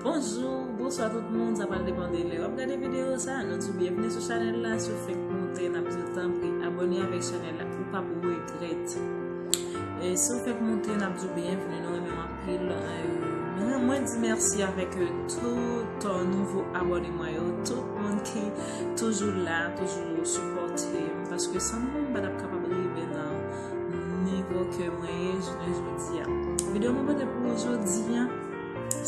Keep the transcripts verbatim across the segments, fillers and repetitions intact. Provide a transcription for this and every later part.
Bonjou, bonswa tout moun, sa pral depann de lè w ap gade videyo sa. Nou di w byenveni sou chanèl la, si w fèk monte, n ap di w tanpri abòne avèk chanèl la, ou p ap regrèt. E si w fèk monte, n ap di w byenveni, nou renmen w anpil. E, mwen, mwen di mèsi avèk, e, tout, e, nouvo abòne mwen yo, tout moun ki toujou la, toujou sipòte m, paske san nou, m pa t ap kapab rive nan nivo ke mwen ye jounen jodi a. Videyo mwen pote pou ou jodi a,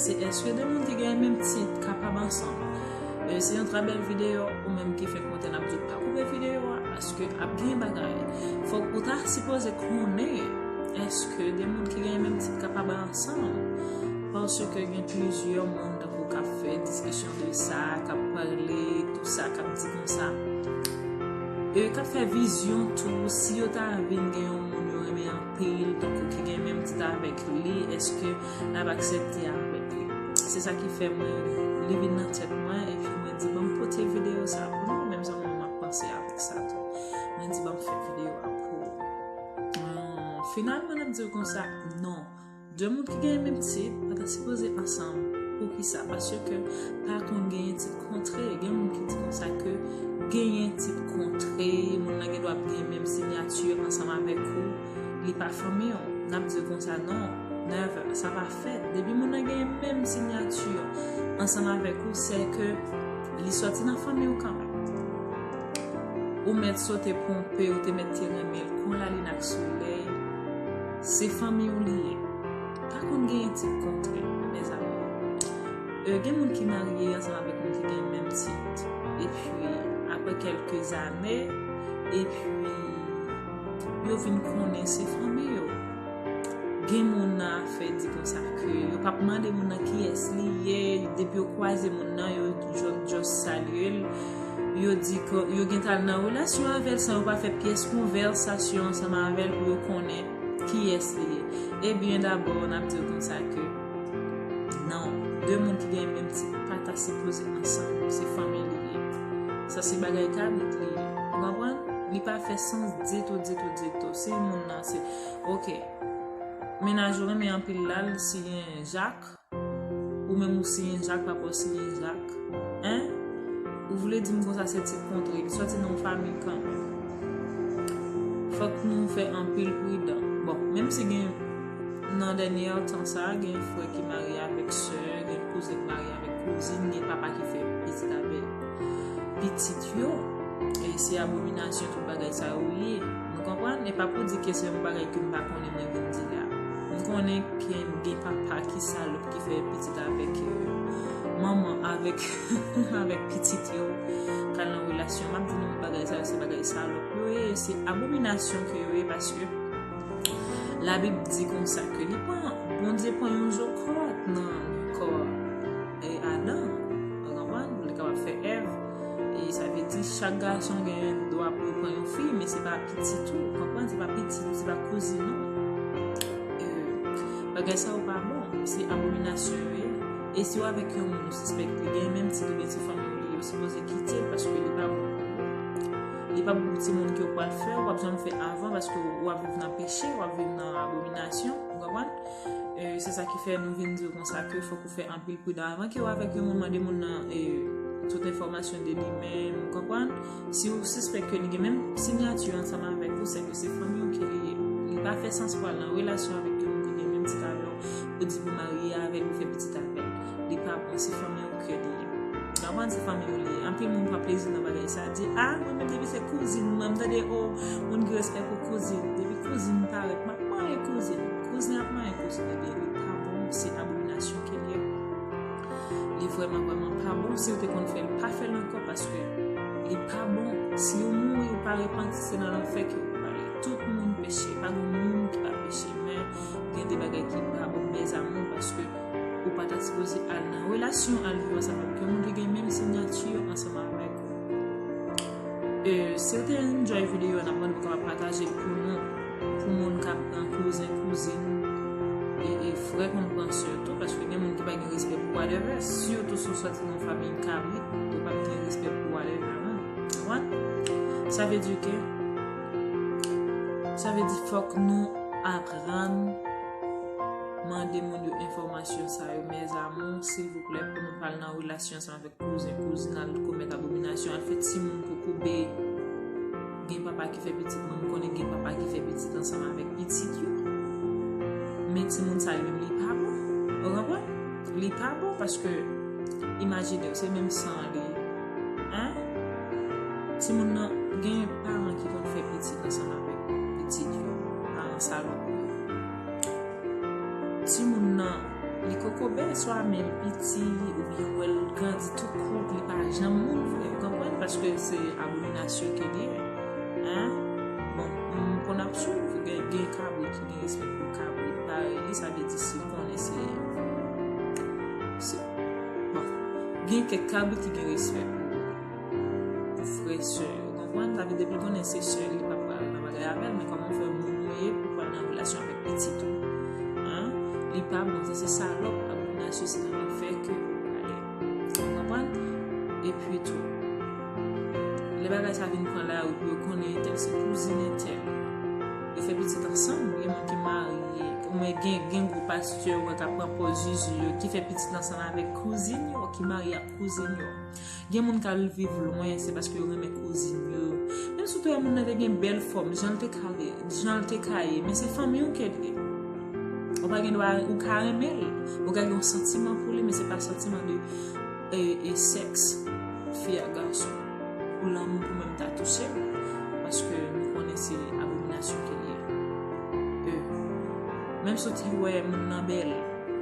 se èske de moun ki gen menm tit kapab ansanm? E, se yon trè bèl videyo, ou menm ki fèk monte, n ap di w pa koupe videyo a, paske ap gen bagay. Fòk ou ta sipoze konnen, èske de moun ki gen menm tit kapab ansanm? Paske gen plizyè moun tankou k ap fè diskisyon de sa, k ap pale, tout sa, k ap di konsa. E k ap fè vizyon tou, si yo ta vin gen yon moun yo renmen anpil, tankou ki gen menm tit avèk li, èske l ap aksepte avèk li? Se sa ki fè mwen, li vin nan tèt mwen, epi mwen di, "Ban m pote videyo sa pou nou," menm jan mwen m ap panse avèk sa tou. Mwen di, "Ban m fè videyo a pou ou." Hum, finalman, n ap di w konsa, non. De moun ki genyen menm tit pa ta sipoze ansanm. Poukisa? Paske pa konn genyen tit kontre. Gen moun ki di konsa ke genyen tit kontre, moun nan gen dwa ap gen menm siyati ansanm avèk ou, li pa fanmi w. N ap di konsa, non, never, sa pa fèt. Depi moun nan genyen menm siyati ansanm avèk ou, se ke li sòti nan fanmi w kanmenm. Ou mèt sote ponpe, ou te mèt te renmen l kon lalin ak solèy, se fanmi w li ye. Pa konn genyen tit kontre, mezanmi. E, gen moun ki marye ansanm avèk moun ki gen menm tit. Epi, apre kèlke zane, epi, yo vin konnen se fanmi yo. Gen moun nan afè di konsa ke yo p ap mande moun nan kiyès li ye, depi yo kwaze moun nan, yo just, just salye l. Yo di ke yo gentan al nan relasyon avè l san yo pa fè pyès konvèsasyon ansanm avè l pou yo konnen kiyès li ye. Ebyen, dabò, n ap di w konsa ke non, de moun ki gen menm tit pa ta sipoze ansanm, se fanmi li ye. Sa se bagay kabrit li ye. Ou konprann? Li pa fè sans ditou, ditou, ditou. Si moun nan se, oke, mennaj ou renmen anpil la, l siyen Jak, ou menm ou siyen Jak, papa w siyen Jak. Hein? Ou vle di m konsa se tit kontre, li sòti nan yon fanmi kanmenm. Fòk nou fè anpil pridan. Bon, menm si gen nan dènye tan sa, gen frè ki marye avèk sè, gen kouzen ki marye avèk kouzin, gen papa ki fè pitit avèk pitit yo. E se abominasyon tout bagay sa yo ye. Nou konprann? E pa pou di ke se yon bagay ke m pa konnen mwen vin di la. M konnen ke gen papa ki salòp ki fè pitit avèk, e, manman avèk, avèk pitit yo k al nan relasyon. M ap di nou bagay sa yo se bagay salòp yo ye, se abominasyon ke yo ye paske Labib di konsa ke li pran, Bondye pran yon zo kòt nan kò, e, Adan, ou konprann, pou li kapab fè Èv. E sa vle di chak gason gen dwa pou yo pran yon fi, men se pa pitit ou, ou konprann, se pa pitit ou, se pa kouzin ou. E, bagay sa yo pa bon, se abominasyon yo ye. E si w avèk yon moun ou sispèk li gen menm tit oubyen se fanmi w li ye, ou sipoze kite l paske li pa bon pou ou. Li pa bon pou timoun ke w pral fè, w p ap janm fè avan paske w ap viv nan peche, w ap viv nan abominasyon, ou konprann? E, se sa ki fè nou vin di w konsa ke fòk ou fè anpil pridan avan ke w avèk yon moun mande moun nan, e, tout enfòmasyon de li menm, ou konprann? Si w sispèk ke li gen menm siyati ansanm avèk ou, se ke se fanmi w ke li ye. Li pa fè sans pou al nan relasyon avèk yon moun ki gen menm tit avè w, pou di pou marye avè l, pou fè pitit avè l. Li pa bon, se fanmi w ke li ye. Ou konprann, se fanmi w li ye. Anpil moun pran plezi nan bagay sa, di, "A, mwen menm depi se kouzin mwen, m tande, o, moun gen respè pou kouzin. Depi kouzin parèt, m ap manyen kouzin. Kouzin ap manyen kouzin." Ebyen, li pa bon, se abominasyon ke li ye. Li vrèman, vrèman pa bon. Si w te konn fè l, pa fè l ankò, paske li pa bon. Si w mouri, ou pa repanti, se nan lanfè ke ou prale. Tout moun peche, pa gen moun ki pa peche, men gen de bagay ki pa bon, mes amours, paske ou pa ta sipoze al nan relasyon, al viv ansanm avèk yon moun ki gen menm siyati ansanm avèk ou. E, si w te enjoy videyo a, n ap mande w kapab pataje l pou nou, pou moun k ap pran kouzen, kouzin, e, e frè konn pran sè tou, paske gen moun ki pa gen respè pou whatever, sitou si w sòti nan yon fanmi kabrit, ou p ap gen respè pou whatever, non. Ou konprann? Sa vle di ke, sa vle di fòk nou aprann Mande moun yo enfòmasyon sa yo, mes amours, silvouplè, pou nou pa al nan relasyon ansanm avèk kouzen, kouzin, al komèt abominasyon, al fè timoun pou koube. Gen papa ki fè pitit, mwen m konnen gen papa ki fè pitit ansanm avèk pitit yo. Men timoun sa li menm li pa bon. Ou konprann? Li pa bon paske imajine w, se menm san li ye. Hein? Timoun nan gen paran ki konn fè pitit ansanm avèk pitit yo. Paran salòp yo. Timoun nan, li kokobe, swa men l piti, oubyen w wè l grandi tou kout, li pa janm moun vre, ou konprann? Paske se abominasyon ke li ye. Hein? Bon, m konn ap swiv, gen, gen kabrit ki gen respè pou kabrit parèy li, sa vle di si l konnen se, se, bon, gen kèk kabrit ki gen respè pou, pou frè, sè yo, konprann? Sa vle di depi l konnen se sè li, li pa pral nan bagay avè l, men kòman w fè moun ou ye pou pral nan relasyon avèk pitit ou? Hein? Li pa bon, se, se salòp, abominasyon, se sa k ap fè ke ou prale. Ou konprann? Epi tou, lè bagay sa vin pran lari, pou yo konnen entèl se kouzin entèl. Yo fè pitit ansanm, gen moun ki marye, ou mwen gen, gen gwo pastè, ou wè k ap pran pòz Jezi yo, ki fè pitit ansanm avèk kouzin yo, ki marye ak kouzin yo. Gen moun k al viv lwen, se paske yo renmen kouzin yo. Menm si w te wè moun nan te gen bèl fòm, jan l te ka ye, jan l te ka ye, men se fanmi w ke l ye. Ou pa gen dwa, ou ka renmen l, ou ka gen yon santiman pou li, men se pa santiman de, e, e sèks, fi ak gason. Ou lanmou pou menm ta touche l, paske nou konnen se abominasyon ke l ye. E, menm si w te wè moun nan bèl,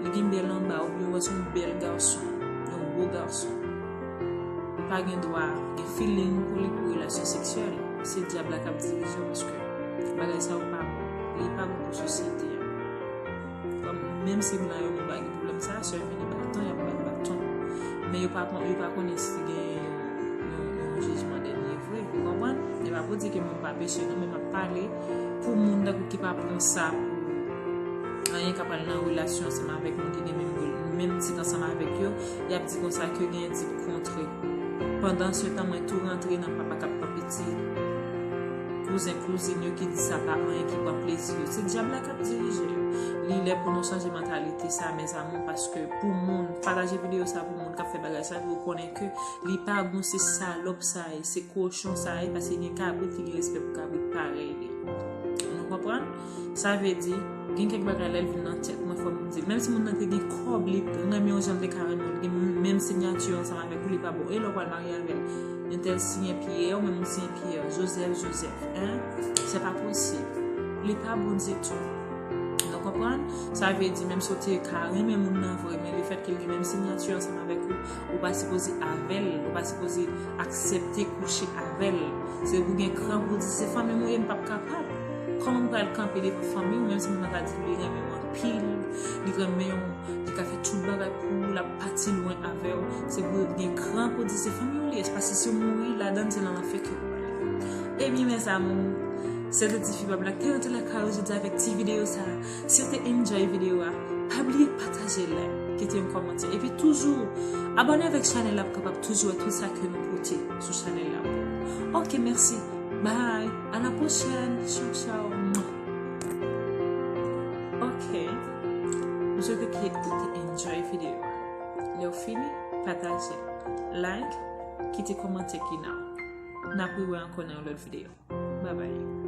li gen bèl anba, oubyen w wè se yon bèl gason, yon bo gason. Ou pa gen dwa gen feeling pou li pou relasyon seksyèl. Se dyab la k ap dirije w paske bagay sa yo pa bon. Li pa bon pou sosyete a. Kòm, menm si blan yo menm pa gen pwoblèm sa, sè vini baton, y ap bat baton. Men yo pa kon-, yo pa konnen si gen yon, yon, yon jijman dènye vre. Ou konprann? E pa pou di ke moun pa peche, non, men m ap pale pou moun tankou ki pa pran sa pou anyen k ap al nan relasyon ansanm avèk moun ki gen menm, menm tit ansanm avèk yo, y ap di konsa ke gen tit kontre. Pandansetan, mwen tou rantre nan papa k ap pran pitit, kouzen, kouzin yo ki di sa pa anyen, ki pran plezi yo. Se dyab la k ap dirije yo. Li lè pou nou chanje mantalite sa, mes amours, paske pou moun, pataje videyo sa pou moun k ap fè bagay sa, pou yo konnen ke li pa bon, se salòp sa ye, se kochon sa ye, paske gen kabrit ki gen respè pou kabrit parèy li. Nou konprann? Sa vle di, gen kèk bagay lè l vin nan tèt mwen, fò m di l. Menm si moun nan te gen kòb, li renmen w jan l te ka renmen w, li gen menm siyati ansanm avèk ou, li pa bon. E lè w pral marye avè l, entèl siyen Pyè, ou menm ou siyen Pyè, Joseph, Joseph, hein? Se pa posib. Li pa bon ditou. Nou konprann? Sa vle di, menm si w te ka renmen moun nan vre, men lefètke l gen menm siyati ansanm avèk ou, ou pa sipoze avè l, ou pa sipoze aksepte kouche avè l. Se pou gen kran pou di, se fanmi m ou ye, m p ap kapab. Kòman m pral kanpe devan fanmi w, menm si moun nan ta di li renmen w anpil, li renmen w, li ka fè tout bagay pou ou, l ap pati lwen avè w, se pou gen kran pou di se fanmi w li ye, paske si w mouri ladann, se nan lanfè ke w prale. Ebyen, mes amours, se te Tifi Pabla ki te rantre lakay ou jodi avèk ti videyo sa a. Si w te enjoy videyo a, pa bliye pataje, like, kite yon kòmantè. Epi toujou, abòne avèk chanèl la pou w kapab toujou wè tout sa ke nou pote sou chanèl la pou ou. Ok, mèsi. Bye. À la prochaine. Ciao, ciao. Ok. M swete ke ou te enjoy videyo a. Lè w fini, pataje, like, kite kòmantè ki nan. N ap riwè ankò nan yon lòt videyo. Bye bye.